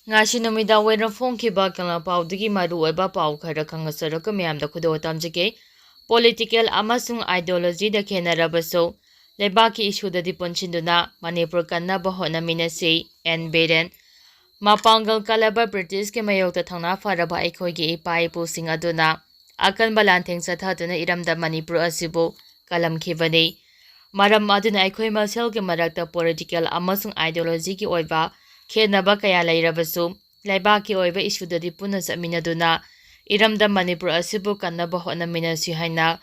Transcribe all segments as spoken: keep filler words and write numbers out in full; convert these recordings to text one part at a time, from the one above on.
ꯉꯁꯤ ꯅꯨꯃꯤꯗꯥꯡ ꯋꯥꯏꯔꯝ ꯐꯣꯡꯈꯤꯕ ꯀꯪꯂꯥ ꯄꯥꯎꯗꯒꯤ ꯃꯔꯨꯑꯣꯏꯕ ꯄꯥꯎ ꯈꯔ ꯈꯪꯍꯟꯖꯔꯒ ꯃꯌꯥꯝꯗ ꯈꯨꯗꯣꯜ ꯇꯝꯖꯒꯦ꯫ Political ꯑꯃꯁꯨꯡ ideologyꯗ ꯈꯦꯠꯅꯔꯕꯁꯨ ꯂꯩꯕꯥꯛꯀꯤ issueꯗꯗꯤ ꯄꯨꯟꯁꯤꯟꯗꯨꯅ ꯃꯅꯤꯄꯨꯔ ꯀꯟꯅꯕ ꯍꯣꯠꯅꯃꯤꯟꯅꯁꯤ, ꯑꯦꯟ ꯕꯤꯔꯦꯟ꯫ ꯃꯄꯥꯡꯒꯜ ꯀꯜꯂꯕ Britishꯀꯤ ꯃꯥꯌꯣꯛꯇ ꯊꯧꯅꯥ ꯐꯔꯕ ꯑꯩꯈꯣꯏꯒꯤ ꯏꯄꯥ ꯏꯄꯨꯁꯤꯡ ꯑꯗꯨꯅ ꯑꯀꯟꯕ ꯂꯥꯟꯊꯦꯡ ꯆꯠꯊꯗꯨꯅ ꯏꯔꯝꯗꯝ ꯃꯅꯤꯄꯨꯔ ꯑꯁꯤꯕꯨ ꯀꯜꯂꯝꯈꯤꯕꯅꯤ꯫ ꯃꯔꯝ ꯑꯗꯨꯅ ꯑꯩꯈꯣꯏ ꯃꯁꯦꯜꯒꯤ ꯃꯔꯛꯇ political ꯑꯃꯁꯨꯡ ideologyꯒꯤ ꯑꯣꯏꯕ ꯈꯦꯠꯅꯕ ꯀꯌꯥ ꯂꯩꯔꯕꯁꯨ ꯂꯩꯕꯥꯛꯀꯤ ꯑꯣꯏꯕ issueꯗꯗꯤ ꯄꯨꯟꯅ ꯆꯠꯃꯤꯟꯅꯗꯨꯅ ꯏꯔꯝꯗꯝ ꯃꯅꯤꯄꯨꯔ ꯑꯁꯤꯕꯨ ꯀꯟꯅꯕ ꯍꯣꯠꯅꯃꯤꯟꯅꯁꯤ ꯍꯥꯏꯅ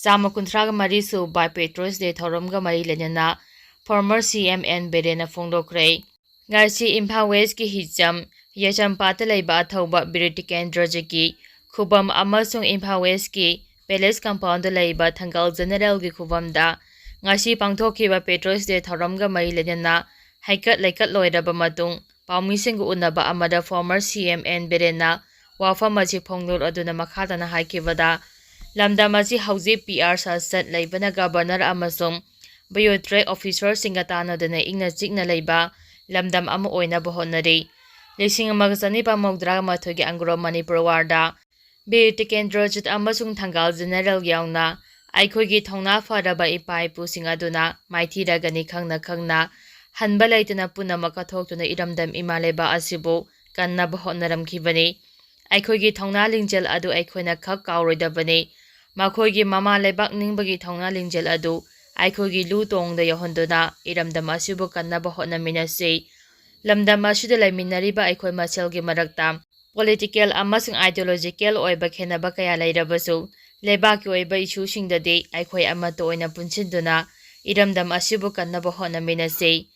ꯆꯥꯝꯃ ꯀꯨꯟꯊ꯭ꯔꯥꯒ ꯃꯔꯤ ꯁꯨꯕ Patriots Day ꯊꯧꯔꯝꯒ ꯃꯔꯤ ꯂꯩꯅꯅ former C M N ꯕꯤꯔꯦꯟꯅ ꯐꯣꯡꯗꯣꯛꯈ꯭ꯔꯦ꯫ ꯉꯁꯤ ꯏꯝꯐꯥꯜ Westꯀꯤ ꯍꯤꯖꯝ ꯌꯥꯏꯆꯝꯄꯥꯠꯇ ꯂꯩꯕ ꯑꯊꯧꯕ ꯕꯤꯔ ꯇꯤꯀꯦꯟꯗ꯭ꯔꯖꯤꯠꯀꯤ ꯈꯨꯕꯝ ꯑꯃꯁꯨꯡ ꯏꯝꯐꯥꯜ Westꯀꯤ Palace compoundꯗ ꯂꯩꯕ ꯊꯪꯒꯥꯜ Generalꯒꯤ ꯈꯨꯕꯝꯗ ꯉꯁꯤ ꯄꯥꯡꯊꯣꯛꯈꯤꯕ Patriots Day ꯊꯧꯔꯝꯒ ꯃꯔꯤ ꯂꯩꯅꯅ ꯍꯩꯀꯠ ꯂꯩꯀꯠ ꯂꯣꯏꯔꯕ ꯃꯇꯨꯡ ꯄꯥꯎꯃꯤꯁꯤꯡꯒ ꯎꯅꯕ ꯑꯃꯗ former C M N ꯕꯤꯔꯦꯟꯅ ꯋꯥꯐꯝ ꯑꯁꯤ ꯐꯣꯡꯗꯣꯔꯗꯨꯅ ꯃꯈꯥ ꯇꯥꯅ ꯍꯥꯏꯈꯤꯕꯗ, ꯂꯝꯗꯝ ꯑꯁꯤ ꯍꯧꯖꯤꯛ P R ꯁꯥꯁꯟ ꯂꯩꯕꯅ Governor ꯑꯃꯁꯨꯡ bureaucratic officerꯁꯤꯡꯒ ꯇꯥꯟꯅꯗꯨꯅ ꯏꯪꯅ ꯆꯤꯛꯅ ꯂꯩꯕ ꯂꯝꯗꯝ ꯑꯃ ꯑꯣꯏꯅꯕ ꯍꯣꯠꯅꯔꯤ꯫ ꯂꯤꯁꯤꯡ ꯑꯃꯒ ꯆꯅꯤꯄꯥꯟ ꯃꯧꯗ꯭ꯔꯥꯒ ꯃꯥꯊꯣꯏꯒꯤ Anglo Manipur Warꯗ ꯕꯤꯔ ꯇꯤꯀꯦꯟꯗ꯭ꯔꯖꯤꯠ ꯑꯃꯁꯨꯡ ꯊꯪꯒꯥꯜ General ꯌꯥꯎꯅ ꯑꯩꯈꯣꯏꯒꯤ ꯊꯧꯅꯥ ꯐꯔꯕ ꯏꯄꯥ ꯏꯄꯨꯁꯤꯡ ꯑꯗꯨꯅ ꯃꯥꯏꯊꯤꯔꯒꯅꯤ ꯈꯪꯅ ꯈꯪꯅ ꯍꯟꯕ ꯂꯩꯇꯅ ꯄꯨꯝꯅꯃꯛ ꯀꯠꯊꯣꯛꯇꯨꯅ ꯏꯔꯝꯗꯝ ꯏꯃꯥ ꯂꯩꯕꯥꯛ ꯑꯁꯤꯕꯨ ꯀꯟꯅꯕ ꯍꯣꯠꯅꯔꯝꯈꯤꯕꯅꯤ꯫ ꯑꯩꯈꯣꯏꯒꯤ ꯊꯧꯅꯥ ꯂꯤꯡꯖꯦꯜ ꯑꯗꯨ ꯑꯩꯈꯣꯏꯅ ꯈꯛ ꯀꯥꯎꯔꯣꯏꯗꯕꯅꯤ꯫ ꯃꯈꯣꯏꯒꯤ ꯃꯃꯥ ꯂꯩꯕꯥꯛ ꯅꯤꯡꯕꯒꯤ ꯊꯧꯅꯥ ꯂꯤꯡꯖꯦꯜ ꯑꯗꯨ ꯑꯩꯈꯣꯏꯒꯤ ꯂꯨ ꯇꯣꯡꯗ ꯌꯧꯍꯟꯗꯨꯅ ꯏꯔꯝꯗꯝ ꯑꯁꯤꯕꯨ ꯀꯟꯅꯕ ꯍꯣꯠꯅꯃꯤꯟꯅꯁꯤ꯫ ꯂꯝꯗꯝ ꯑꯁꯤꯗ ꯂꯩꯃꯤꯟꯅꯔꯤꯕ ꯑꯩꯈꯣꯏ ꯃꯁꯦꯜꯒꯤ ꯃꯔꯛꯇ political ꯑꯃꯁꯨꯡ ideological ꯑꯣꯏꯕ ꯈꯦꯠꯅꯕ ꯀꯌꯥ ꯂꯩꯔꯕꯁꯨ, ꯂꯩꯕꯥꯛꯀꯤ ꯑꯣꯏꯕ issueꯁꯤꯡꯗꯗꯤ ꯑꯩꯈꯣꯏ ꯑꯃꯠꯇ ꯑꯣꯏꯅ ꯄꯨꯟꯁꯤꯟꯗꯨꯅ ꯏꯔꯝꯗꯝ ꯑꯁꯤꯕꯨ ꯀꯟꯅꯕ ꯍꯣꯠꯅꯃꯤꯟꯅꯁꯤ꯫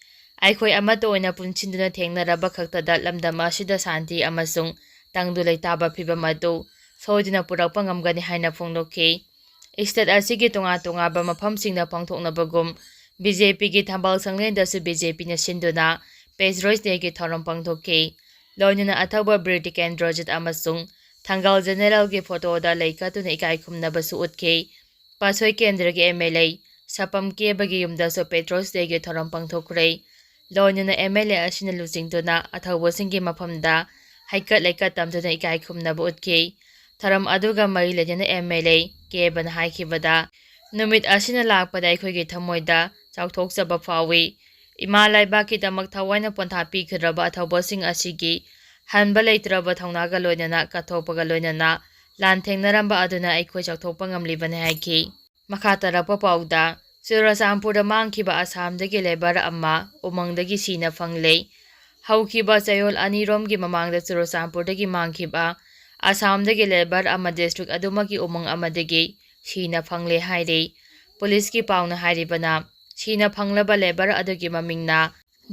ꯑꯩꯈꯣꯏ ꯑꯃꯠꯇ ꯑꯣꯏꯅ ꯄꯨꯟꯁꯤꯟꯗꯨꯅ ꯊꯦꯡꯅꯔꯕ ꯈꯛꯇꯗ ꯂꯝꯗꯝ ꯑꯁꯤꯗ ꯁꯥꯟꯇꯤ ꯑꯃꯁꯨꯡ ꯇꯪꯗꯨ ꯂꯩꯇꯥꯕ ꯐꯤꯕꯝ ꯑꯗꯨ ꯁꯣꯏꯗꯅ ꯄꯨꯔꯛꯄ ꯉꯝꯒꯅꯤ ꯍꯥꯏꯅ ꯐꯣꯡꯗꯣꯛꯈꯤ꯫ State ꯑꯁꯤꯒꯤ ꯇꯣꯉꯥꯟ ꯇꯣꯉꯥꯟꯕ ꯃꯐꯝꯁꯤꯡꯗ ꯄꯥꯡꯊꯣꯛꯅꯕꯒꯨꯝ ꯕꯤ ꯖꯦ ꯄꯤꯒꯤ ꯊꯝꯕꯥꯜ ꯁꯪꯂꯦꯟꯗꯁꯨ ꯕꯤ ꯖꯦ ꯄꯤꯅ ꯁꯤꯟꯗꯨꯅ Patriots Dayꯒꯤ ꯊꯧꯔꯝ ꯄꯥꯡꯊꯣꯛꯈꯤ꯫ ꯂꯣꯏꯅꯅ ꯑꯊꯧꯕ ꯕꯤꯔ ꯇꯤꯀꯦꯟꯗ꯭ꯔꯖꯤꯠ ꯑꯃꯁꯨꯡ ꯊꯪꯒꯥꯜ Generalꯒꯤ photoꯗ ꯂꯩ ꯀꯠꯇꯨꯅ ꯏꯀꯥꯏ ꯈꯨꯝꯅꯕꯁꯨ ꯎꯠꯈꯤ꯫ ꯄꯥꯠꯁꯣꯏ ꯀꯦꯟꯗ꯭ꯔꯒꯤ M L A ꯁꯄꯝ ꯀꯦꯕꯒꯤ ꯌꯨꯝꯗꯁꯨ Patriots Dayꯒꯤ ꯊꯧꯔꯝ ꯄꯥꯡꯊꯣꯛꯈ꯭ꯔꯦ꯫ ꯂꯣꯏꯅꯅ ꯑꯦꯝ ꯑꯦꯜ ꯑꯦ ꯑꯁꯤꯅ ꯂꯨꯆꯤꯡꯗꯨꯅ ꯑꯊꯧꯕꯁꯤꯡꯒꯤ ꯃꯐꯝꯗ ꯍꯩꯀꯠ ꯂꯩꯀꯠ ꯇꯝꯗꯨꯅ ꯏꯀꯥꯏ ꯈꯨꯝꯅꯕ ꯎꯠꯈꯤ꯫ ꯊꯧꯔꯝ ꯑꯗꯨꯒ ꯃꯔꯤ ꯂꯩꯅꯅ ꯑꯦꯝ ꯑꯦꯜ ꯑꯦ ꯀꯦꯕꯟ ꯍꯥꯏꯈꯤꯕꯗ, "ꯅꯨꯃꯤꯠ ꯑꯁꯤꯅ ꯂꯥꯛꯄꯗ ꯑꯩꯈꯣꯏꯒꯤ ꯊꯃꯣꯏꯗ ꯆꯥꯎꯊꯣꯛꯆꯕ ꯐꯥꯎꯏ꯫ ꯏꯃꯥ ꯂꯩꯕꯥꯛꯀꯤꯗꯃꯛ ꯊꯋꯥꯏꯅ ꯄꯣꯟꯊꯥ ꯄꯤꯈꯤꯗ꯭ꯔꯕ ꯑꯊꯧꯕꯁꯤꯡ ꯑꯁꯤꯒꯤ ꯍꯟꯕ ꯂꯩꯇ꯭ꯔꯕ ꯊꯧꯅꯥꯒ ꯂꯣꯏꯅꯅ ꯀꯠꯊꯣꯛꯄꯒ ꯂꯣꯏꯅꯅ ꯂꯥꯟꯊꯦꯡꯅꯔꯝꯕ ꯑꯗꯨꯅ ꯑꯩꯈꯣꯏ ꯆꯥꯎꯊꯣꯛꯄ ꯉꯝꯂꯤꯕꯅꯤ" ꯍꯥꯏꯈꯤ꯫ ꯃꯈꯥ ꯇꯥꯔꯛꯄ ꯄꯥꯎꯗ, ꯆꯨꯔꯆꯥꯟꯄꯨꯔꯗ ꯃꯥꯡꯈꯤꯕ ꯑꯁꯥꯝꯗꯒꯤ ꯂꯦꯕꯔ ꯑꯃ ꯎꯃꯪꯗꯒꯤ ꯁꯤꯅ ꯐꯪꯂꯦ꯫ ꯍꯧꯈꯤꯕ ꯆꯌꯣꯜ ꯑꯅꯤꯔꯣꯝꯒꯤ ꯃꯃꯥꯡꯗ ꯆꯨꯔꯆꯥꯟꯄꯨꯔꯗꯒꯤ ꯃꯥꯡꯈꯤꯕ ꯑꯁꯥꯝꯗꯒꯤ ꯂꯦꯕꯔ ꯑꯃ ꯗꯤꯁꯇ꯭ꯔꯤꯛ ꯑꯗꯨꯃꯛꯀꯤ ꯎꯃꯪ ꯑꯃꯗꯒꯤ ꯁꯤꯅ ꯐꯪꯂꯦ ꯍꯥꯏꯔꯤ꯫ ꯄꯨꯂꯤꯁꯀꯤ ꯄꯥꯎꯅ ꯍꯥꯏꯔꯤꯕꯅ, ꯁꯤꯅ ꯐꯪꯂꯕ ꯂꯦꯕꯔ ꯑꯗꯨꯒꯤ ꯃꯃꯤꯡꯅ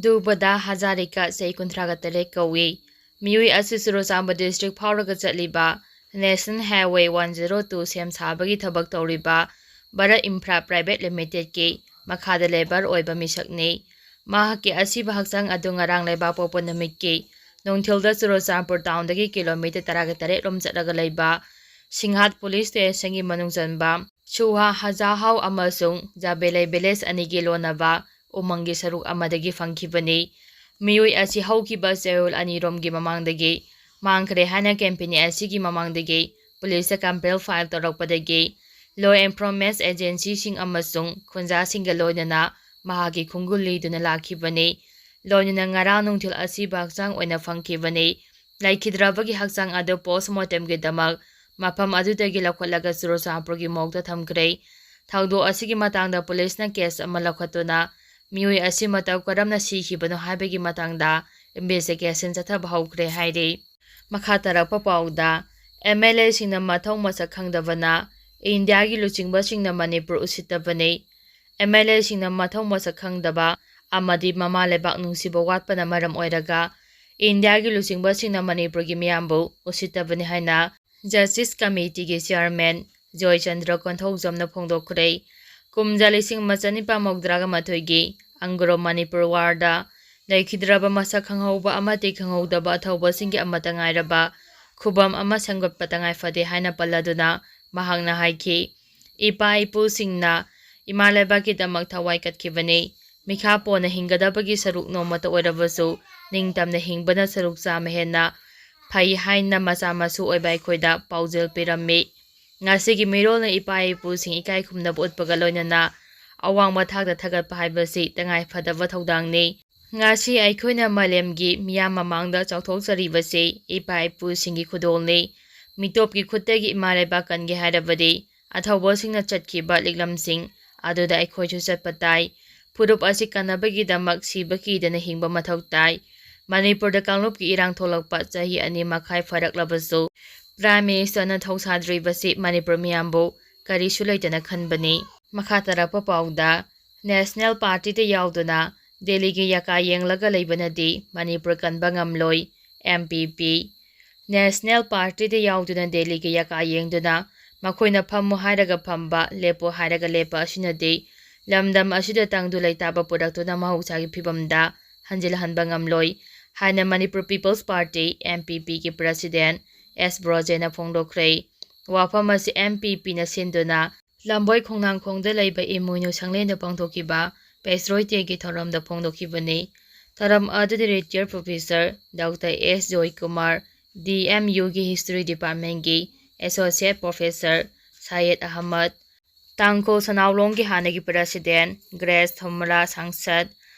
ꯗꯨꯕꯗꯥ ꯍꯖꯥꯔꯤꯀꯥ, ꯆꯍꯤ ꯀꯨꯟꯊ꯭ꯔꯥꯒ ꯇꯔꯦꯠ ꯀꯧꯏ꯫ ꯃꯤꯑꯣꯏ ꯑꯁꯤ ꯆꯨꯔꯆꯥꯟꯄꯨꯔ ꯗꯤꯁꯇ꯭ꯔꯤꯛ ꯐꯥꯎꯔꯒ ꯆꯠꯂꯤꯕ national highway one zero two ꯁꯦꯝ ꯁꯥꯕꯒꯤ ꯊꯕꯛ ꯇꯧꯔꯤꯕ ꯚꯥꯔꯠ ꯏꯟꯐ꯭ꯔꯥ ꯄ꯭ꯔꯥꯏꯚꯦꯠ ꯂꯤꯃꯤꯇꯦꯗꯀꯤ ꯃꯈꯥꯗ ꯂꯦꯕꯔ ꯑꯣꯏꯕ ꯃꯤꯁꯛꯅꯤ꯫ ꯃꯍꯥꯛꯀꯤ ꯑꯁꯤꯕ ꯍꯛꯆꯥꯡ ꯑꯗꯨ ꯉꯔꯥꯡ ꯂꯩꯕꯥꯛꯄꯣꯛꯄ ꯅꯨꯃꯤꯠꯀꯤ ꯅꯨꯡꯊꯤꯜꯗ ꯆꯨꯔꯆꯥꯟꯄꯨꯔ ꯇꯥꯎꯟꯗꯒꯤ ꯀꯤꯂꯣꯃꯤꯇꯔ ꯇꯔꯥꯒ ꯇꯔꯦꯠ ꯔꯣꯝ ꯆꯠꯂꯒ ꯂꯩꯕ ꯁꯤꯡꯍꯥꯠ ꯄꯨꯂꯤꯁ ꯁ꯭ꯇꯦꯁꯟꯒꯤ ꯃꯅꯨꯡ ꯆꯟꯕ ꯁꯨꯍꯥ ꯍꯖꯥꯍꯥꯎ ꯑꯃꯁꯨꯡ ꯖꯥꯕꯦꯂꯩ ꯚꯤꯂꯦꯖ ꯑꯅꯤꯒꯤ ꯂꯣꯟꯅꯕ ꯎꯃꯪꯒꯤ ꯁꯔꯨꯛ ꯑꯃꯗꯒꯤ ꯐꯪꯈꯤꯕꯅꯤ꯫ ꯃꯤꯑꯣꯏ ꯑꯁꯤ ꯍꯧꯈꯤꯕ ꯆꯌꯣꯜ ꯑꯅꯤꯔꯣꯝꯒꯤ ꯃꯃꯥꯡꯗꯒꯤ ꯃꯥꯡꯈ꯭ꯔꯦ ꯍꯥꯏꯅ ꯀꯝꯄꯦꯅꯤ ꯑꯁꯤꯒꯤ ꯃꯃꯥꯡꯗꯒꯤ ꯄꯨꯂꯤꯁꯇ ꯀꯝꯄ꯭ꯂꯦꯟ ꯐꯥꯏꯜ ꯇꯧꯔꯛꯄꯗꯒꯤ ꯂꯣ ꯑꯦꯟꯐꯣꯔꯁꯃꯦꯟ ꯑꯦꯖꯦꯟꯁꯤꯁꯤꯡ ꯑꯃꯁꯨꯡ ꯈꯨꯟꯖꯥꯁꯤꯡꯒ ꯂꯣꯏꯅꯅ ꯃꯍꯥꯛꯀꯤ ꯈꯣꯡꯒꯨꯜ ꯂꯤꯗꯨꯅ ꯂꯥꯛꯈꯤꯕꯅꯤ꯫ ꯂꯣꯏꯅꯅ ꯉꯔꯥꯡ ꯅꯨꯡꯊꯤꯜ ꯑꯁꯤꯕ ꯍꯛꯆꯥꯡ ꯑꯣꯏꯅ ꯐꯪꯈꯤꯕꯅꯤ꯫ ꯂꯩꯈꯤꯗ꯭ꯔꯕꯒꯤ ꯍꯛꯆꯥꯡ ꯑꯗꯨ ꯄꯣꯁꯃꯣꯔꯇꯦꯝꯒꯤꯗꯃꯛ ꯃꯐꯝ ꯑꯗꯨꯗꯒꯤ ꯂꯧꯈꯠꯂꯒ ꯆꯨꯔꯆꯥꯟꯄꯨꯔꯒꯤ ꯃꯣꯔꯒꯇ ꯊꯝꯈ꯭ꯔꯦ꯫ ꯊꯧꯗꯣꯛ ꯑꯁꯤꯒꯤ ꯃꯇꯥꯡꯗ ꯄꯨꯂꯤꯁꯅ ꯀꯦꯁ ꯑꯃ ꯂꯧꯈꯠꯇꯨꯅ ꯃꯤꯑꯣꯏ ꯑꯁꯤ ꯃꯇꯧ ꯀꯔꯝꯅ ꯁꯤꯈꯤꯕꯅꯣ ꯍꯥꯏꯕꯒꯤ ꯃꯇꯥꯡꯗ ꯏꯟꯚꯦꯁꯇꯤꯒꯦꯁꯟ ꯆꯠꯊꯕ ꯍꯧꯈ꯭ꯔꯦ ꯍꯥꯏꯔꯤ꯫ ꯃꯈꯥ ꯇꯥꯔꯛꯄ ꯄꯥꯎꯗ, ꯑꯦꯝ ꯑꯦꯜ ꯑꯦꯁꯤꯡꯅ ꯃꯊꯧ ꯃꯁꯛ ꯈꯪꯗꯕꯅ ꯏꯟꯗꯤꯌꯥꯒꯤ ꯂꯨꯆꯤꯡꯕꯁꯤꯡꯅ ꯃꯅꯤꯄꯨꯔ ꯎꯁꯤꯠꯇꯕꯅꯤ꯫ ꯑꯦꯝ ꯑꯦꯜ ꯑꯦꯁꯤꯡꯅ ꯃꯊꯧ ꯃꯁꯛ ꯈꯪꯗꯕ ꯑꯃꯗꯤ ꯃꯃꯥ ꯂꯩꯕꯥꯛ ꯅꯨꯡꯁꯤꯕ ꯋꯥꯠꯄꯅ ꯃꯔꯝ ꯑꯣꯏꯔꯒ ꯏꯟꯗꯤꯌꯥꯒꯤ ꯂꯨꯆꯤꯡꯕꯁꯤꯡꯅ ꯃꯅꯤꯄꯨꯔꯒꯤ ꯃꯤꯌꯥꯝꯕꯨ ꯎꯁꯤꯠꯇꯕꯅꯤ ꯍꯥꯏꯅ ꯖꯁꯇꯤꯁ ꯀꯃꯤꯇꯤꯒꯤ ꯆꯤꯌꯔꯃꯦꯟ ꯖꯣꯏꯆꯟꯗ꯭ꯔ ꯀꯣꯟꯊꯧꯖꯝꯅ ꯐꯣꯡꯗꯣꯛꯈ꯭ꯔꯦ꯫ ꯀꯨꯝꯖꯥ ꯂꯤꯁꯤꯡ ꯑꯃ ꯆꯅꯤꯄꯥꯟ ꯃꯧꯗ꯭ꯔꯥꯒ ꯃꯥꯊꯣꯏꯒꯤ ꯑꯪꯒ꯭ꯔꯣ ꯃꯅꯤꯄꯨꯔ ꯋꯥꯔꯗ ꯂꯩꯈꯤꯗ꯭ꯔꯕ ꯃꯁꯛ ꯈꯪꯍꯧꯕ ꯑꯃꯗꯤ ꯈꯪꯍꯧꯗꯕ ꯑꯊꯧꯕꯁꯤꯡꯒꯤ ꯑꯃꯠꯇ ꯉꯥꯏꯔꯕ ꯈꯨꯕꯝ ꯑꯃ ꯁꯦꯝꯒꯠꯄ ꯇꯉꯥꯏ ꯐꯗꯦ ꯍꯥꯏꯅ ꯄꯜꯂꯗꯨꯅ ꯃꯍꯥꯛꯅ ꯍꯥꯏꯈꯤ, "ꯏꯄꯥ ꯏꯄꯨꯁꯤꯡꯅ ꯏꯃꯥ ꯂꯩꯕꯥꯛꯀꯤꯗꯃꯛ ꯊꯋꯥꯏ ꯀꯠꯈꯤꯕꯅꯤ꯫ ꯃꯤꯈꯥ ꯄꯣꯟꯅ ꯍꯤꯡꯒꯗꯕꯒꯤ ꯁꯔꯨꯛ ꯅꯣꯡꯃꯇ ꯑꯣꯏꯔꯕꯁꯨ ꯅꯤꯡꯇꯝꯅ ꯍꯤꯡꯕꯅ ꯁꯔꯨꯛ ꯆꯥꯝꯃ ꯍꯦꯟꯅ ꯐꯩ ꯍꯥꯏꯅ ꯃꯆꯥ ꯃꯁꯨ ꯑꯣꯏꯕ ꯑꯩꯈꯣꯏꯗ ꯄꯥꯎꯖꯦꯜ ꯄꯤꯔꯝꯃꯤ꯫ ꯉꯁꯤꯒꯤ ꯃꯤꯔꯣꯜꯅ ꯏꯄꯥ ꯏꯄꯨꯁꯤꯡ ꯏꯀꯥꯏ ꯈꯨꯝꯅꯕ ꯎꯠꯄꯒ ꯂꯣꯏꯅꯅ ꯑꯋꯥꯡꯕ ꯊꯥꯛꯇ ꯊꯥꯒꯠꯄ ꯍꯥꯏꯕꯁꯤ ꯇꯉꯥꯏ ꯐꯗꯕ ꯊꯧꯗꯥꯡꯅꯤ꯫ ꯉꯁꯤ ꯑꯩꯈꯣꯏꯅ ꯃꯥꯂꯦꯝꯒꯤ ꯃꯤꯌꯥꯝ ꯃꯃꯥꯡꯗ ꯆꯥꯎꯊꯣꯛꯆꯔꯤꯕꯁꯤ ꯏꯄꯥ ꯏꯄꯨꯁꯤꯡꯒꯤ ꯈꯨꯗꯣꯜꯅꯤ꯫ ꯃꯤꯇꯣꯞꯀꯤ ꯈꯨꯠꯇꯒꯤ ꯏꯃꯥ ꯂꯩꯕꯥꯛ ꯀꯟꯒꯦ ꯍꯥꯏꯔꯕꯗꯤ ꯑꯊꯧꯕꯁꯤꯡꯅ ꯆꯠꯈꯤꯕ ꯂꯤꯛꯂꯝꯁꯤꯡ ꯑꯗꯨꯗ ꯑꯩꯈꯣꯏꯁꯨ ꯆꯠꯄ ꯇꯥꯏ꯫ ꯐꯨꯔꯨꯞ ꯑꯁꯤ ꯀꯟꯅꯕꯒꯤꯗꯃꯛ ꯁꯤꯕ ꯀꯤꯗꯅ ꯍꯤꯡꯕ ꯃꯊꯧ ꯇꯥꯏ꯫ ꯃꯅꯤꯄꯨꯔꯗ ꯀꯥꯡꯂꯨꯞꯀꯤ ꯏꯔꯥꯡ ꯊꯣꯛꯂꯛꯄ ꯆꯍꯤ ꯑꯅꯤ ꯃꯈꯥꯏ ꯐꯥꯔꯛꯂꯕꯁꯨ Prime Ministerꯅ ꯊꯧꯁꯥꯗ꯭ꯔꯤꯕꯁꯤ ꯃꯅꯤꯄꯨꯔ ꯃꯤꯌꯥꯝꯕꯨ ꯀꯔꯤꯁꯨ ꯂꯩꯇꯅ ꯈꯟꯕꯅꯤ꯫ ꯃꯈꯥ ꯇꯥꯔꯛꯄ ꯄꯥꯎꯗ, National Partyꯗ ꯌꯥꯎꯗꯨꯅ ꯗꯦꯜꯂꯤꯒꯤ ꯌꯥꯀꯥ ꯌꯦꯡꯂꯒ ꯂꯩꯕꯅꯗꯤ ꯃꯅꯤꯄꯨꯔ ꯀꯟꯕ ꯉꯝꯂꯣꯏ, M P P꯫ National Partyꯗ ꯌꯥꯎꯗꯨꯅ ꯗꯦꯜꯂꯤꯒꯤ ꯌꯥꯀꯥ ꯌꯦꯡꯗꯨꯅ ꯃꯈꯣꯏꯅ ꯐꯝꯃꯨ ꯍꯥꯏꯔꯒ ꯐꯝꯕ, ꯂꯦꯞꯄꯨ ꯍꯥꯏꯔꯒ ꯂꯦꯞꯄ ꯑꯁꯤꯅꯗꯤ ꯂꯝꯗꯝ ꯑꯁꯤꯗ ꯇꯪꯗꯨ ꯂꯩꯇꯥꯕ ꯄꯨꯔꯛꯇꯨꯅ ꯃꯍꯧꯁꯥꯒꯤ ꯐꯤꯕꯝꯗ ꯍꯟꯖꯤꯜꯍꯟꯕ ꯉꯝꯂꯣꯏ ꯍꯥꯏꯅ Manipur People's Party, M P Pꯒꯤ President S ꯕ꯭ꯔꯣꯖꯦꯟꯅ ꯐꯣꯡꯗꯣꯛꯈ꯭ꯔꯦ꯫ ꯋꯥꯐꯝ ꯑꯁꯤ M P Pꯅ ꯁꯤꯟꯗꯨꯅ ꯂꯝꯕꯣꯏ ꯈꯣꯡꯅꯥꯡꯈꯣꯡꯗ ꯂꯩꯕ ꯏꯃꯣꯏꯅꯨ ꯁꯪꯂꯦꯟꯗ ꯄꯥꯡꯊꯣꯛꯈꯤꯕ Patriots Dayꯒꯤ ꯊꯧꯔꯝꯗ ꯐꯣꯡꯗꯣꯛꯈꯤꯕꯅꯤ꯫ ꯊꯧꯔꯝ ꯑꯗꯨꯗ retired professor Doctor S Joykumar, D M Uꯒꯤ History Departmentꯀꯤ Associate Professor ꯁꯌꯦꯗ Ahmad, ꯇꯥꯡꯈꯨꯜ ꯁꯅꯥꯎꯂꯣꯡꯒꯤ ꯍꯥꯟꯅꯒꯤ President ꯒ꯭ꯔꯦꯁ ꯊꯨꯝꯃꯂꯥ ꯁꯪꯁꯠ,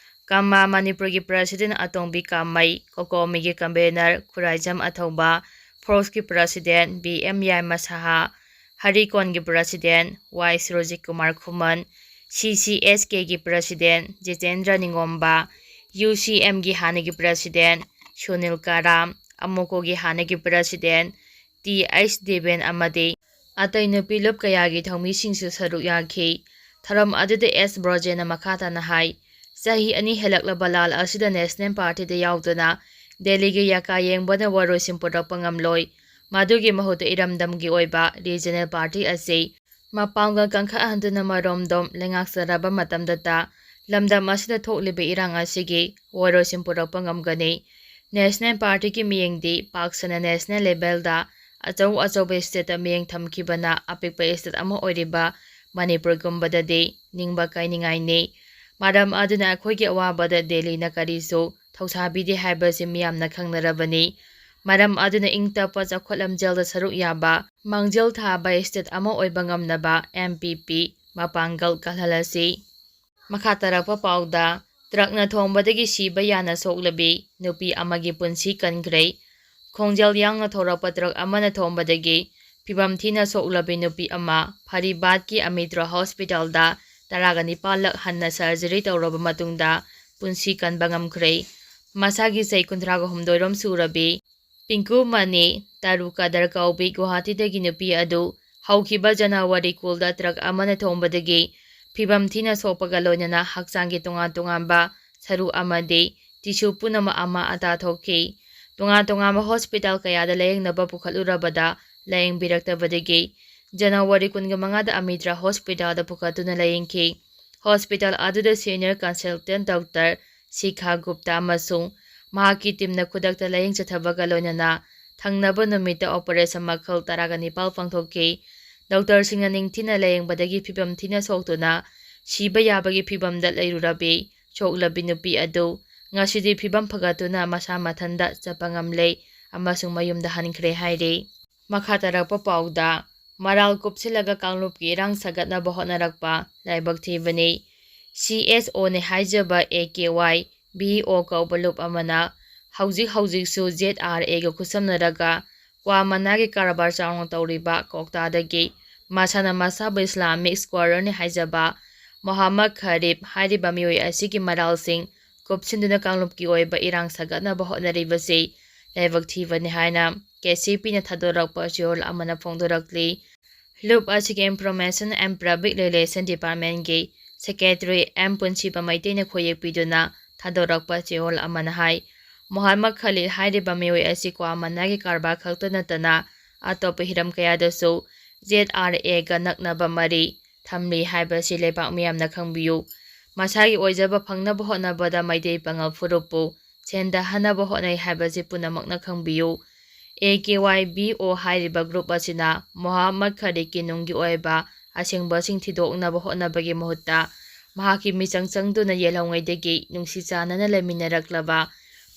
ꯀꯃꯥ ꯃꯅꯤꯄꯨꯔꯒꯤ President ꯑꯇꯣꯝꯕꯤ ꯀꯥꯃꯩ, ꯀꯣꯀꯣꯃꯤꯒꯤ Convener Khuraijam ꯑꯊꯧꯕ, ꯐꯣꯔꯁꯀꯤ President B M ꯌꯥꯏꯃ ꯁꯍꯥ, ꯍꯔꯤꯀꯣꯟꯒꯤ President ꯋꯥꯏ ꯁꯨꯔꯖꯤꯠ ꯀꯨꯃꯥꯔ ꯈꯨꯃꯟ, C C S Kꯒꯤ President Jitendra ꯅꯤꯉꯣꯝꯕ, U C Mꯒꯤ ꯍꯥꯟꯅꯒꯤ President ꯁꯨꯅꯤꯜ ꯀꯥꯔꯥꯝ, ꯑꯃꯣꯀꯣꯒꯤ ꯍꯥꯟꯅꯒꯤ President T H ꯗꯦꯕꯦꯟ ꯑꯃꯗꯤ ꯑꯇꯩ ꯅꯨꯄꯤ ꯂꯨꯞ ꯀꯌꯥꯒꯤ ꯊꯧꯃꯤꯁꯤꯡꯁꯨ ꯁꯔꯨꯛ ꯌꯥꯈꯤ꯫ ꯊꯧꯔꯝ ꯑꯗꯨꯗ S ꯕ꯭ꯔꯣꯖꯦꯟꯅ ꯃꯈꯥ ꯇꯥꯅ ꯍꯥꯏ, ꯆꯍꯤ ꯑꯅꯤ ꯍꯦꯜꯂꯛꯂꯕ ꯂꯥꯜ ꯑꯁꯤꯗ National Partyꯗ ꯌꯥꯎꯗꯨꯅ ꯗꯦꯜꯂꯤꯒꯤ ꯌꯥꯀꯥ ꯌꯦꯡꯕꯅ ꯋꯥꯔꯣꯏꯁꯤꯟ ꯄꯨꯔꯛꯄ ꯉꯝꯂꯣꯏ꯫ ꯃꯗꯨꯒꯤ ꯃꯍꯨꯠꯇ ꯏꯔꯝꯗꯝꯒꯤ ꯑꯣꯏꯕ regional party ꯑꯁꯤ ꯃꯄꯥꯡꯒꯜ ꯀꯟꯈꯠꯍꯟꯗꯨꯅ ꯃꯔꯣꯝꯗꯣꯝ ꯂꯩꯉꯥꯛꯆꯔꯕ ꯃꯇꯝꯗꯇ ꯂꯝꯗꯝ ꯑꯁꯤꯗ ꯊꯣꯛꯂꯤꯕ ꯏꯔꯥꯡ ꯑꯁꯤꯒꯤ ꯋꯥꯔꯣꯏꯁꯤꯟ ꯄꯨꯔꯛꯄ ꯉꯝꯒꯅꯤ꯫ National Partyꯒꯤ ꯃꯤꯠꯌꯦꯡꯗꯤ ꯄꯥꯛ ꯁꯟꯅ national levelꯗ ꯑꯆꯧ ꯑꯆꯧꯕ stateꯇ ꯃꯤꯠꯌꯦꯡ ꯊꯝꯈꯤꯕꯅ ꯑꯄꯤꯛꯄ state ꯑꯃ ꯑꯣꯏꯔꯤꯕ ꯃꯅꯤꯄꯨꯔꯒꯨꯝꯕꯗꯗꯤ ꯅꯤꯡꯕ ꯀꯥꯏꯅꯤꯡꯉꯥꯏꯅꯤ꯫ ꯃꯔꯝ ꯑꯗꯨꯅ ꯑꯩꯈꯣꯏꯒꯤ ꯑꯋꯥꯕꯗ ꯗꯦꯜꯂꯤꯅ ꯀꯔꯤꯁꯨ ꯊꯧꯁꯥꯕꯤꯗꯦ ꯍꯥꯏꯕꯁꯤ ꯃꯤꯌꯥꯝꯅ ꯈꯪꯅꯔꯕꯅꯤ꯫ ꯃꯔꯝ ꯑꯗꯨꯅ ꯏꯪ ꯇꯞꯄ ꯆꯥꯎꯈꯠ ꯂꯝꯖꯦꯜꯗ ꯁꯔꯨꯛ ꯌꯥꯕ, ꯃꯥꯡꯖꯤꯜ ꯊꯥꯕ ꯁ꯭ꯇꯦꯠ ꯑꯃ ꯑꯣꯏꯕ ꯉꯝꯅꯕ ꯑꯦꯝ ꯄꯤ ꯄꯤ ꯃꯄꯥꯡꯒꯜ ꯀꯜꯍꯜꯂꯁꯤ꯫ ꯃꯈꯥ ꯇꯥꯔꯛꯄ ꯄꯥꯎꯗ, ꯇ꯭ꯔꯛꯅ ꯊꯣꯝꯕꯗꯒꯤ ꯁꯤꯕ ꯌꯥꯅ ꯁꯣꯛꯂꯕꯤ ꯅꯨꯄꯤ ꯑꯃꯒꯤ ꯄꯨꯟꯁꯤ ꯀꯟꯈ꯭ꯔꯦ꯫ ꯈꯣꯡꯖꯦꯜ ꯌꯥꯡꯅ ꯊꯧꯔꯛꯄ ꯇ꯭ꯔꯛ ꯑꯃꯅ ꯊꯣꯝꯕꯗꯒꯤ ꯐꯤꯕꯝ ꯊꯤꯅ ꯁꯣꯛꯂꯕꯤ ꯅꯨꯄꯤ ꯑꯃ ꯐꯔꯤꯕꯥꯗꯀꯤ ꯑꯃꯤꯇ꯭ꯔ ꯍꯣꯁꯄꯤꯇꯥꯜꯗ ꯇꯔꯥꯒ ꯅꯤꯄꯥꯜ ꯂꯛ ꯍꯟꯅ ꯁꯔꯖꯔꯤ ꯇꯧꯔꯕ ꯃꯇꯨꯡꯗ ꯄꯨꯟꯁꯤ ꯀꯟꯕ ꯉꯝꯈ꯭ꯔꯦ꯫ ꯃꯁꯥꯒꯤ ꯆꯍꯤ ꯀꯨꯟꯊ꯭ꯔꯥꯒ ꯍꯨꯝꯗꯣꯏꯔꯣꯝ ꯁꯨꯔꯕꯤ ꯄꯤꯡꯀꯨ ꯃꯅꯤ ꯇꯔꯨ ꯀꯗꯔ ꯀꯧꯕꯤ ꯒꯨꯋꯥꯍꯥꯇꯤꯗꯒꯤ ꯅꯨꯄꯤ ꯑꯗꯨ ꯍꯧꯈꯤꯕ ꯖꯅꯋꯥꯔꯤ ꯀꯨꯟꯗ ꯇ꯭ꯔꯛ ꯑꯃꯅ ꯊꯣꯝꯕꯗꯒꯤ ꯐꯤꯕꯝ ꯊꯤꯅ ꯁꯣꯛꯄꯒ ꯂꯣꯏꯅꯅ ꯍꯛꯆꯥꯡꯒꯤ ꯇꯣꯉꯥꯟ ꯇꯣꯉꯥꯟꯕ ꯁꯔꯨ ꯑꯃꯗꯤ ꯇꯤꯁꯨ ꯄꯨꯝꯅꯃꯛ ꯑꯃ ꯑꯇꯥ ꯊꯣꯛꯈꯤ꯫ ꯇꯣꯉꯥꯟ ꯇꯣꯉꯥꯟꯕ ꯍꯣꯁꯄꯤꯇꯥꯜ ꯀꯌꯥꯗ ꯂꯥꯌꯦꯡꯅꯕ ꯄꯨꯈꯠꯂꯨꯔꯕꯗ ꯂꯥꯌꯦꯡꯕꯤꯔꯛꯇꯕꯗꯒꯤ ꯖꯅꯋꯥꯔꯤ ꯀꯨꯟꯒ ꯃꯉꯥꯗ ꯑꯃꯤꯇ꯭ꯔ ꯍꯣꯁꯄꯤꯇꯥꯜꯗ ꯄꯨꯈꯠꯇꯨꯅ ꯂꯥꯌꯦꯡꯈꯤ꯫ ꯍꯣꯁꯄꯤꯇꯥꯜ ꯑꯗꯨꯗ ꯁꯦꯅꯤꯌꯔ ꯀꯟꯁꯜꯇꯦꯟ ꯗꯣꯛꯇꯔ ꯁꯤꯈꯥ ꯒꯨꯞꯇꯥ ꯑꯃꯁꯨꯡ ꯃꯍꯥꯛꯀꯤ ꯇꯤꯝꯅ ꯈꯨꯗꯛꯇ ꯂꯥꯌꯦꯡ ꯆꯠꯊꯕꯒ ꯂꯣꯏꯅꯅ ꯊꯪꯅꯕ ꯅꯨꯃꯤꯠꯇ ꯑꯣꯄꯔꯦꯁꯟ ꯃꯈꯜ ꯇꯔꯥꯒ ꯅꯤꯄꯥꯜ ꯄꯥꯡꯊꯣꯛꯈꯤ꯫ ꯗꯣꯛꯇꯔꯁꯤꯡꯅ ꯅꯤꯡꯊꯤꯅ ꯂꯥꯌꯦꯡꯕꯗꯒꯤ ꯐꯤꯕꯝ ꯊꯤꯅ ꯁꯣꯛꯇꯨꯅ ꯁꯤꯕ ꯌꯥꯕꯒꯤ ꯐꯤꯕꯝꯗ ꯂꯩꯔꯨꯔꯕꯤ ꯁꯣꯛꯂꯕꯤ ꯅꯨꯄꯤ ꯑꯗꯨ ꯉꯁꯤꯗꯤ ꯐꯤꯕꯝ ꯐꯒꯠꯇꯨꯅ ꯃꯁꯥ ꯃꯊꯟꯇ ꯆꯠꯄ ꯉꯝꯂꯦ ꯑꯃꯁꯨꯡ ꯃꯌꯨꯝꯗ ꯍꯟꯈ꯭ꯔꯦ ꯍꯥꯏꯔꯤ꯫ ꯃꯈꯥ ꯇꯥꯔꯛꯄ ꯄꯥꯎꯗ, ꯃꯔꯥꯜ ꯀꯨꯞꯁꯤꯜꯂꯒ ꯀꯥꯡꯂꯨꯞꯀꯤ ꯏꯔꯥꯡ ꯁꯥꯒꯠꯅꯕ ꯍꯣꯠꯅꯔꯛꯄ ꯂꯥꯏꯕꯛ ꯊꯤꯕꯅꯤ꯫ ꯁꯤ ꯑꯦꯁ ꯑꯣꯅꯦ ꯍꯥꯏꯖꯕ ꯑꯦ ꯀꯦ ꯋꯥꯏ ꯕꯤ ꯑꯣ ꯀꯧꯕ ꯂꯨꯞ ꯑꯃꯅ ꯍꯧꯖꯤꯛ ꯍꯧꯖꯤꯛꯁꯨ ꯖꯦꯠ ꯑꯥꯔ ꯑꯦꯒ ꯈꯨꯠꯁꯝꯅꯔꯒ ꯀ꯭ꯋꯥ ꯃꯅꯥꯒꯤ ꯀꯔꯕꯥꯔ ꯆꯥꯎꯅ ꯇꯧꯔꯤꯕ ꯀꯣꯛꯇꯥꯗꯒꯤ ꯃꯁꯥꯅ ꯃꯁꯥꯕꯨ ꯏꯁꯂꯥꯃꯤꯛ ꯁ꯭ꯀꯣꯂꯔꯅꯤ ꯍꯥꯏꯖꯕ ꯃꯣꯍꯥꯃꯗ ꯈꯔꯤꯞ ꯍꯥꯏꯔꯤꯕ ꯃꯤꯑꯣꯏ ꯑꯁꯤꯒꯤ ꯃꯔꯥꯜꯁꯤꯡ ꯀꯨꯞꯁꯤꯟꯗꯨꯅ ꯀꯥꯡꯂꯨꯞꯀꯤ ꯑꯣꯏꯕ ꯏꯔꯥꯡ ꯁꯥꯒꯠꯅꯕ ꯍꯣꯠꯅꯔꯤꯕꯁꯤ ꯂꯥꯏꯕꯛ ꯊꯤꯕꯅꯤ ꯍꯥꯏꯅ ꯀꯦ ꯁꯤ ꯄꯤꯅ ꯊꯥꯗꯣꯔꯛꯄ ꯆꯦꯔꯣꯜ ꯑꯃꯅ ꯐꯣꯡꯗꯣꯔꯛꯂꯤ꯫ ꯂꯨꯞ ꯑꯁꯤꯒꯤ ꯏꯟꯐꯣꯔꯃꯦꯁꯟ ꯑꯦꯟ ꯄꯕ꯭ꯂꯤꯛ ꯔꯤꯂꯦꯁꯟ ꯗꯤꯄꯥꯔꯠꯃꯦꯟꯒꯤ ꯁꯦꯀ꯭ꯔꯦꯇꯔꯤ ꯑꯦꯝ ꯄꯨꯟꯁꯤꯕ ꯃꯩꯇꯩꯅ ꯈꯣꯏꯌꯦꯛꯄꯤꯗꯨꯅ ꯊꯥꯗꯣꯔꯛꯄ ꯆꯦꯔꯣꯜ ꯑꯃꯅ ꯍꯥꯏ, ꯃꯣꯍꯥꯃꯗ ꯈꯂꯤꯜ ꯍꯥꯏꯔꯤꯕ ꯃꯤꯑꯣꯏ ꯑꯁꯤ ꯀ꯭ꯋꯥ ꯃꯅꯥꯒꯤ ꯀꯔꯕꯥꯔ ꯈꯛꯇ ꯅꯠꯇꯅ ꯑꯇꯣꯞꯄ ꯍꯤꯔꯝ ꯀꯌꯥꯗꯁꯨ ꯖꯦꯠ ꯑꯥꯔ ꯑꯦꯒ ꯅꯛꯅꯕ ꯃꯔꯤ ꯊꯝꯂꯤ ꯍꯥꯏꯕꯁꯤ ꯂꯩꯕꯥꯛ ꯃꯤꯌꯥꯝꯅ ꯈꯪꯕꯤꯌꯨ꯫ ꯃꯁꯥꯒꯤ ꯑꯣꯏꯖꯕ ꯐꯪꯅꯕ ꯍꯣꯠꯅꯕꯗ ꯃꯩꯇꯩ ꯄꯥꯉꯜ ꯐꯨꯔꯨꯞꯄꯨ ꯁꯦꯟꯊꯍꯟꯅꯕ ꯍꯣꯠꯅꯩ ꯍꯥꯏꯕꯁꯤ ꯄꯨꯝꯅꯃꯛꯅ ꯈꯪꯕꯤꯌꯨ꯫ ꯑꯦ ꯀꯦ ꯋꯥꯏ ꯕꯤ ꯑꯣ ꯍꯥꯏꯔꯤꯕ ꯒ꯭ꯔꯨꯞ ꯑꯁꯤꯅ ꯃꯣꯍꯥꯃꯗ ꯈꯔꯤꯛꯀꯤ ꯅꯨꯡꯒꯤ ꯑꯣꯏꯕ ꯑꯁꯦꯡꯕꯁꯤꯡ ꯊꯤꯗꯣꯛꯅꯕ ꯍꯣꯠꯅꯕꯒꯤ ꯃꯍꯨꯠꯇ ꯃꯍꯥꯛꯀꯤ ꯃꯤꯆꯪ ꯆꯪꯗꯨꯅ ꯌꯦꯜꯍꯧꯉꯩꯗꯒꯤ ꯅꯨꯡꯁꯤ ꯆꯥꯟꯅꯅ ꯂꯩꯃꯤꯟꯅꯔꯛꯂꯕ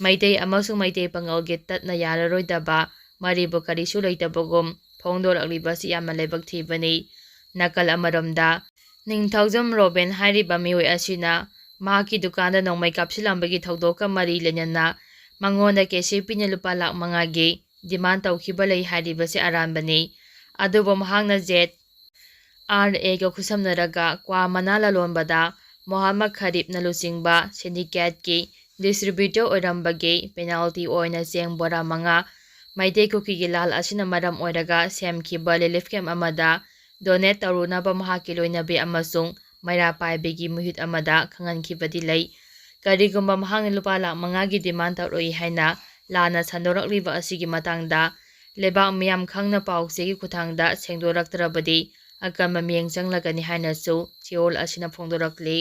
ꯃꯩꯇꯩ ꯑꯃꯁꯨꯡ ꯃꯩꯇꯩ ꯄꯥꯉꯜꯒꯤ ꯇꯠꯅ ꯌꯥꯔꯔꯣꯏꯗꯕ ꯃꯔꯤꯕꯨ ꯀꯔꯤꯁꯨ ꯂꯩꯇꯕꯒꯨꯝ ꯐꯣꯡꯗꯣꯔꯛꯂꯤꯕ ꯑꯁꯤ ꯌꯥꯝꯅ ꯂꯥꯏꯕꯛ ꯊꯤꯕꯅꯤ꯫ ꯅꯥꯀꯜ ꯑꯃꯔꯣꯝꯗ, ꯅꯤꯡꯊꯧꯖꯝ ꯔꯣꯕꯤꯟ ꯍꯥꯏꯔꯤꯕ ꯃꯤꯑꯣꯏ ꯑꯁꯤꯅ ꯃꯍꯥꯛꯀꯤ ꯗꯨꯀꯥꯟꯗ ꯅꯣꯡꯃꯩ ꯀꯥꯞꯁꯤꯜꯂꯝꯕꯒꯤ ꯊꯧꯗꯣꯛꯀ ꯃꯔꯤ ꯂꯩꯅꯅ ꯃꯉꯣꯟꯗ ꯀꯦ ꯁꯤ ꯄꯤꯅ ꯂꯨꯄꯥ ꯂꯥꯈ ꯃꯉꯥꯒꯤ ꯗꯤꯃꯥꯟ ꯇꯧꯈꯤꯕ ꯂꯩ ꯍꯥꯏꯔꯤꯕꯁꯤ ꯑꯔꯥꯟꯕꯅꯤ꯫ ꯑꯗꯨꯕꯨ ꯃꯍꯥꯛꯅ ꯖꯦꯠ ꯑꯥꯔ ꯑꯦꯒ ꯈꯨꯠꯁꯝꯅꯔꯒ ꯀ꯭ꯋꯥ ꯃꯅꯥ ꯂꯂꯣꯟꯕꯗ ꯃꯣꯍꯝꯃꯗ ꯈꯔꯤꯞꯅ ꯂꯨꯆꯤꯡꯕ ꯁꯤꯟꯗꯤꯀꯦꯠꯀꯤ ꯗꯤꯁꯇ꯭ꯔꯤꯕ꯭ꯌꯨꯇꯔ ꯑꯣꯏꯔꯝꯕꯒꯤ ꯄꯦꯅꯥꯜꯇꯤ ꯑꯣꯏꯅ ꯆꯦꯡ ꯕꯣꯔꯥ ꯃꯉꯥ ꯃꯩꯇꯩ ꯀꯨꯀꯤꯒꯤ ꯂꯥꯜ ꯑꯁꯤꯅ ꯃꯔꯝ ꯑꯣꯏꯔꯒ ꯁꯦꯝꯈꯤꯕ ꯔꯤꯂꯤꯐ ꯀꯦꯝꯞ ꯑꯃꯗ ꯗꯣꯅꯦꯠ ꯇꯧꯔꯨꯅꯕ ꯃꯍꯥꯛꯀꯤ ꯂꯣꯏꯅꯕꯤ ꯑꯃꯁꯨꯡ ꯃꯩꯔꯥ ꯄꯥꯏꯕꯤꯒꯤ ꯃꯤꯍꯨꯠ ꯑꯃꯗ ꯈꯪꯍꯟꯈꯤꯕꯗꯤ ꯂꯩ꯫ ꯀꯔꯤꯒꯨꯝꯕ ꯃꯍꯥꯛꯅ ꯂꯨꯄꯥ ꯂꯥꯈ ꯃꯉꯥꯒꯤ ꯗꯤꯃꯥꯟ ꯇꯧꯔꯛꯏ ꯍꯥꯏꯅ ꯂꯥꯟꯅ ꯁꯟꯗꯣꯔꯛꯂꯤꯕ ꯑꯁꯤꯒꯤ ꯃꯇꯥꯡꯗ ꯂꯩꯕꯥꯛ ꯃꯤꯌꯥꯝ ꯈꯪꯅ ꯄꯥꯎ ꯆꯦꯒꯤ ꯈꯨꯠꯊꯥꯡꯗ ꯁꯦꯡꯗꯣꯔꯛꯇ꯭ꯔꯕꯗꯤ ꯑꯀꯟꯕ ꯃꯤꯠꯌꯦꯡ ꯆꯪꯂꯒꯅꯤ ꯍꯥꯏꯅꯁꯨ ꯆꯦꯌꯣꯜ ꯑꯁꯤꯅ ꯐꯣꯡꯗꯣꯔꯛꯂꯤ꯫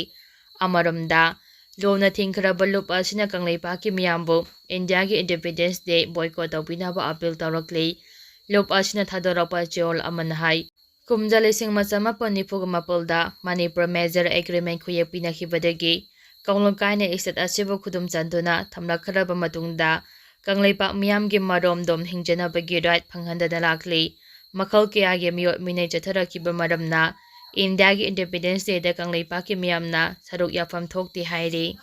ꯑꯃꯔꯣꯝꯗ, ꯂꯣꯝꯅ ꯊꯤꯡꯈ꯭ꯔꯕ ꯂꯨꯞ ꯑꯁꯤꯅ ꯀꯪꯂꯩꯄꯥꯛꯀꯤ ꯃꯤꯌꯥꯝꯕꯨ ꯏꯟꯗꯤꯌꯥꯒꯤ ꯏꯟꯗꯤꯄꯦꯟꯗꯦꯟꯁ ꯗꯦ ꯕꯣꯏꯀꯣꯠ ꯇꯧꯕꯤꯅꯕ ꯑꯄꯤꯜ ꯇꯧꯔꯛꯂꯤ꯫ ꯂꯨꯞ ꯑꯁꯤꯅ ꯊꯥꯗꯣꯔꯛꯄ ꯆꯦꯌꯣꯜ ꯑꯃꯅ ꯍꯥꯏ, ꯀꯨꯝꯖꯥ ꯂꯤꯁꯤꯡ ꯑꯃ ꯆꯥꯃꯥꯄꯟ ꯅꯤꯐꯨꯒ ꯃꯥꯄꯜꯗ ꯃꯅꯤꯄꯨꯔ ꯃꯦꯖꯔ ꯑꯦꯒ꯭ꯔꯤꯃꯦꯟ ꯈꯨꯌꯦꯛ ꯄꯤꯅꯈꯤꯕꯗꯒꯤ ꯀꯥꯡꯂꯨꯞ ꯀꯥꯏꯅ ꯏꯁꯇꯦꯠ ꯑꯁꯤꯕꯨ ꯈꯨꯗꯨꯝ ꯆꯟꯗꯨꯅ ꯊꯝꯂꯛꯈ꯭ꯔꯕ ꯃꯇꯨꯡꯗ ꯀꯪꯂꯩꯄꯥꯛ ꯃꯤꯌꯥꯝꯒꯤ ꯃꯔꯣꯝꯗꯣꯝ ꯍꯤꯡꯖꯅꯕꯒꯤ ꯔꯥꯏꯠ ꯐꯪꯍꯟꯗꯅ ꯂꯥꯛꯂꯤ꯫ ꯃꯈꯜ ꯀꯌꯥꯒꯤ ꯃꯤꯑꯣꯠ ꯃꯤꯅꯩ ꯆꯠꯊꯔꯛꯈꯤꯕ ꯃꯔꯝꯅ ꯏꯟꯗꯤꯌꯥꯒꯤ ꯏꯟꯗꯤꯄꯦꯟꯗꯦꯟꯁ ꯗꯦꯗ ꯀꯪꯂꯩꯄꯥꯛꯀꯤ ꯃꯤꯌꯥꯝꯅ ꯁꯔꯨꯛ ꯌꯥꯐꯝ ꯊꯣꯛꯇꯦ ꯍꯥꯏꯔꯤ꯫